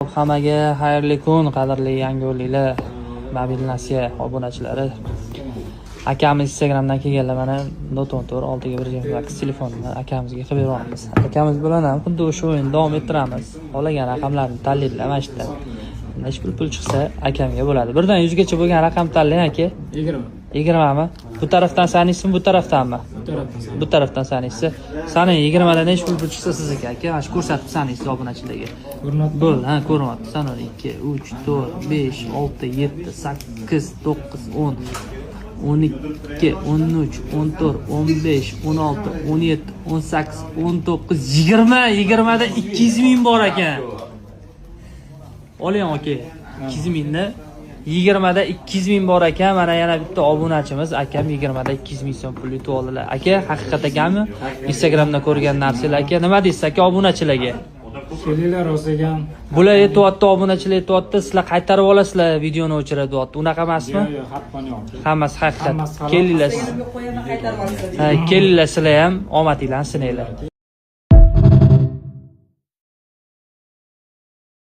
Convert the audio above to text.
Hammaga xayrli kun, qadrli yangiyo'lliklar, mobil nasiya obunachilari. Akamiz Instagramdan kelganlar, mana Note 14 oldiga 128 telefonni akamizga qilib beryapmiz. Akamiz bilan ham xuddi o'sha o'yinni davom ettiramiz. Xohlagan raqamlarni tanlaydilar mana shu yerdan. Necha pul pul chiqsa akamga bo'ladi. Birdan 100 gacha bo'lgan raqam tanlang, aka. 20. 20 mi? Bu tarafdan sanaysizmi, bu tarafdanmi? Bu tarafdan. Bu tarafdan sanaysiz. Sanang, 20 dan necha pul pul chiqsa sizniki, aka. Mana shu ko'rsatib sanaysiz obunachilarga. Ko'rinadi. Bo'ldi, ha, ko'rinyapti. Sanang: 2, 3, 4, 5, 6, 7, 8, 9, 10, 12, 13, 14, 15, 16, 17, 18, 19, 20. 20 da 200 ming bor ekan. Oling, aka. 200 mingni. 20 da 200 ming bor ekan. Mana yana bitta obunachimiz, akam 20 da 200 ming so'm pul yutib oldilar. Aka, haqiqat ekanmi? Instagramda ko'rgan narsalar, aka. Nima deysiz, aka, obunachilarga? Kelinglar, rost ekan. Bular aytyapti, obunachilar aytyapti, sizlar qaytarib olasizlar, videoni o'chiradi deyapti. Unaqa emasmi? Yo'q, haqqoni yo'q. Hammasi haqiqat. Hammasi halol. Kelinglar. Qo'yaman, qaytarib olsin. Ha, kelinglar, sizlar ham omadinglarni sinanglar.